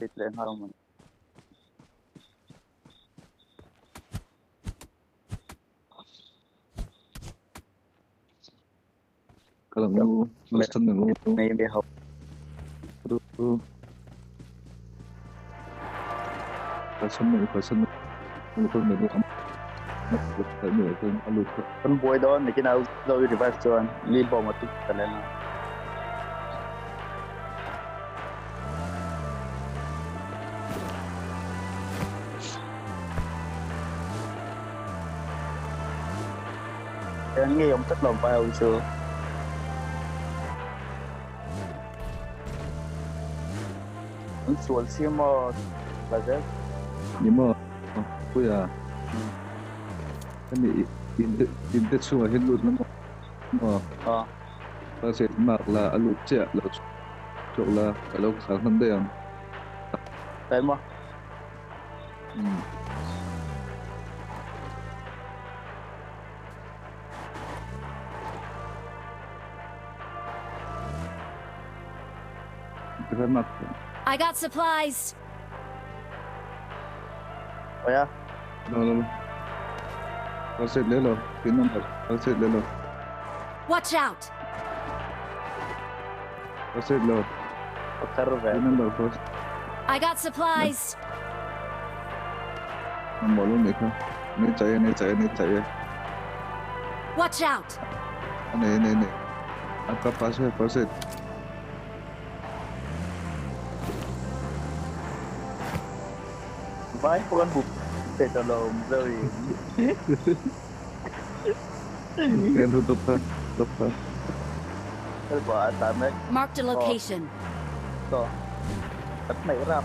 Spectate leh nghal ang. Kal ang u, last ang u. May may ho. Kan buai dawn nikin a zo i revive chuan mi bawm a tuk ta leng a. Eng nge awm tlat lo vai ho chu. An sual si maw la zel. Ni maw Puia hemi in te chhungah hian lut na maw ka set mark la a lut chiah lo chhuak la ka lo khar hman daih ang. Tlai maw? I got supplies. Oya. No, no, no. First aid ले लो तीन number first aid ले लो Watch out. First aid लो पत्थर तीन number first I got supplies. हम बोलो देखो नहीं चाहिए नहीं चाहिए नहीं चाहिए Watch out. नहीं नहीं नहीं आपका पास है first aid Vai con bụp để cho lồm rồi. Em thu tục thôi tục thôi. Bỏ tạm đấy. Marked a location. To. Tắt mày rap.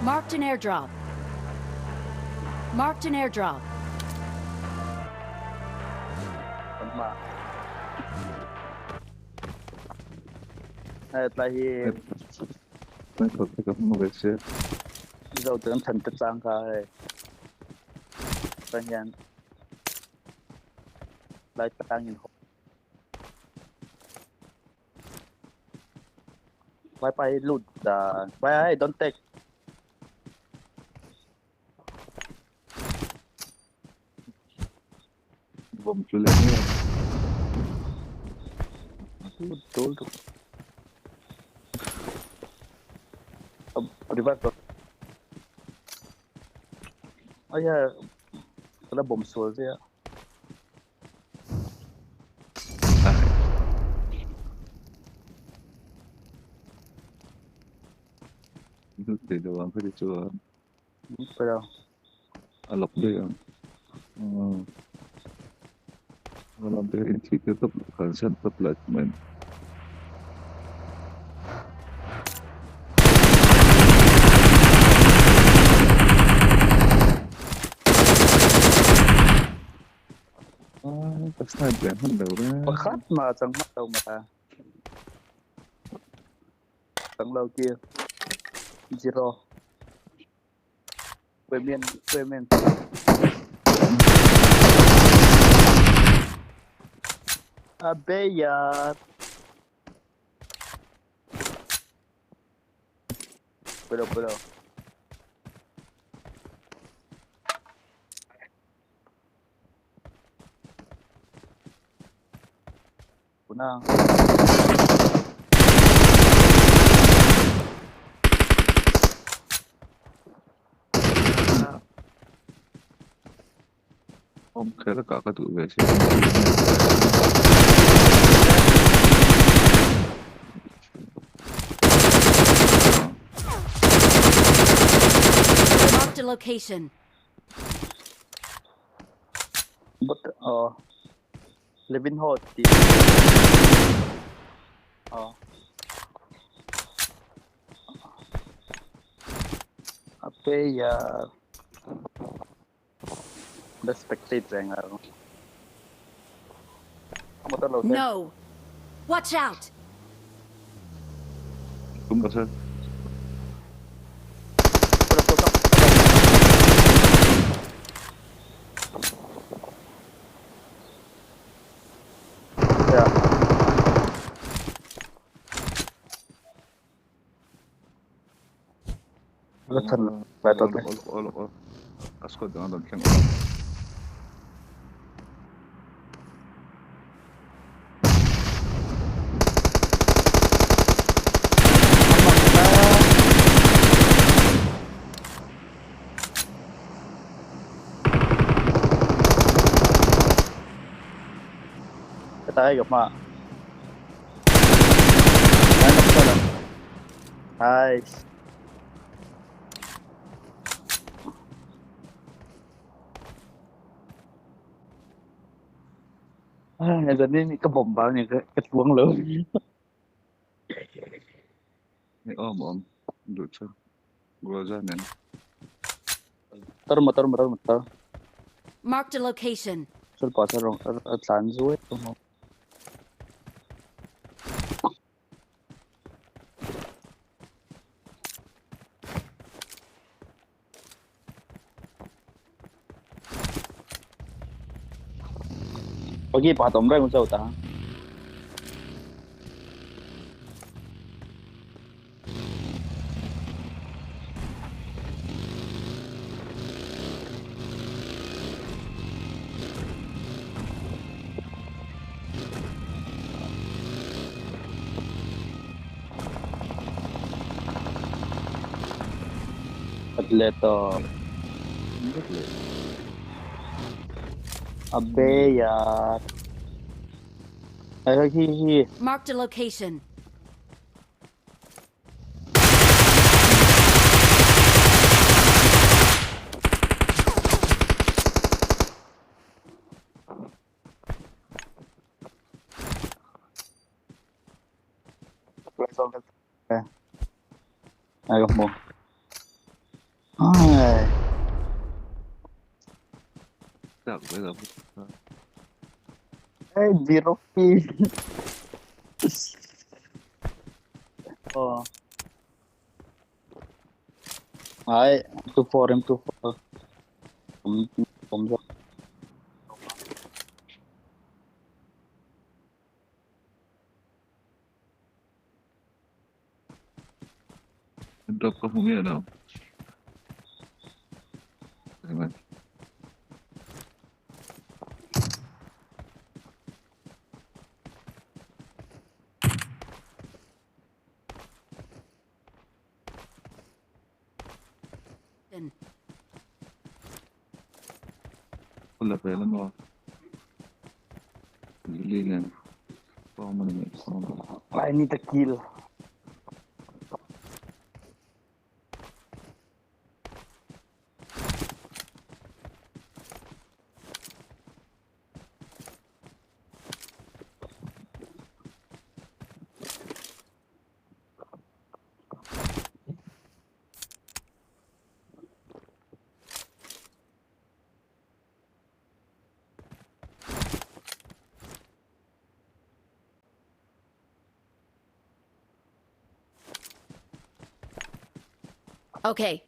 Marked an airdrop. Marked an airdrop. Mà. Hay là hi. Dâu tưởng thần tích sang khai. Tất nhiên. Lại tăng nhìn Vaiไปหลุดอ่ะไปให้ don't take Bom chule ni. Betul tu. Revive tu. Oh ya, kena bom sual dia. Thì đồ ăn phải đi chùa. Pero. À lọc đi à. Wala ba yung tiếp khẩn sân tập lệch mình. À, snipe đẹp hơn đầu đó. Khách mà chẳng bắt đầu mà. Chẳng lâu kia. Zero. Women, women. Abe yaar. Pero, pero. Una. Không, thế là cả các tụi về chứ. Marked a location. But Levin Hot. Abe yaar. The spectate रहेंगे मतलब No. Watch out. Đúng rồi sao? Yeah. Chan lai tawh te. A squad dang a rawn thleng awm a. Ka ta gặp mà. Nice. À, giờ nên cái bom vào những cái tuông lớn. Ni awm awm duh chu Rosa nen. Tar motor motor motor. Marked a location. Chul pa sa rong tlan zuai. Pagi pa tom reng chau ta. Atleto. Abe yaar. Ai hi hi. Marked a location. Ai gặp một. Ai. Tak với là Ai zero kill. Oh. Ai M24 M24.ผม drop ka hmu miah lo. La ve la maw? Lily nen I need a kill. Okay.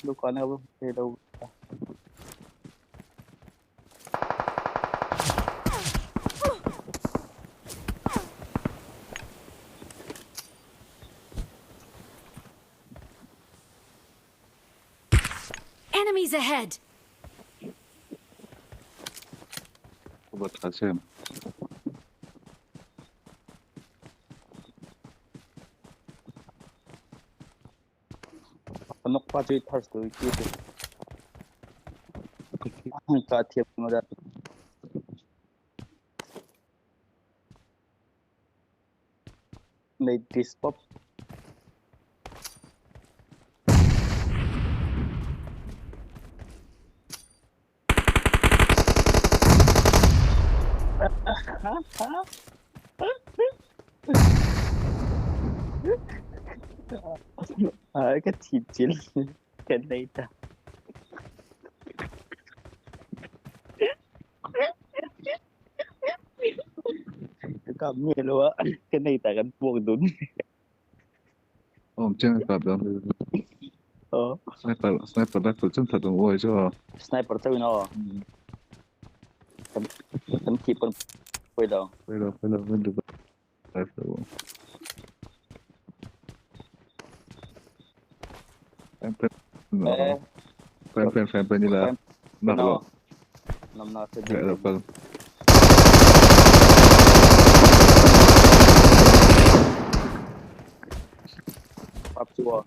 दुकान है वो Enemies ahead. Bat sem. Anok pa chui thars tu ki te. Ka thiam ngada. Nei this pop. Cái thịt chín cái này ta. Kap miah lo a, ka nei tak an puak dun. Awm chiang kap dang. Aw. Sniper sniper rifle chuan that ang uai chu a. Sniper chauhin aw. Kan kan thih pawn pawi lo. Pawi lo pawi lo min duh rifle. Eh. Pen pen pen pen ila. Nak lo. Nam na se Lo kal. Pap chu aw.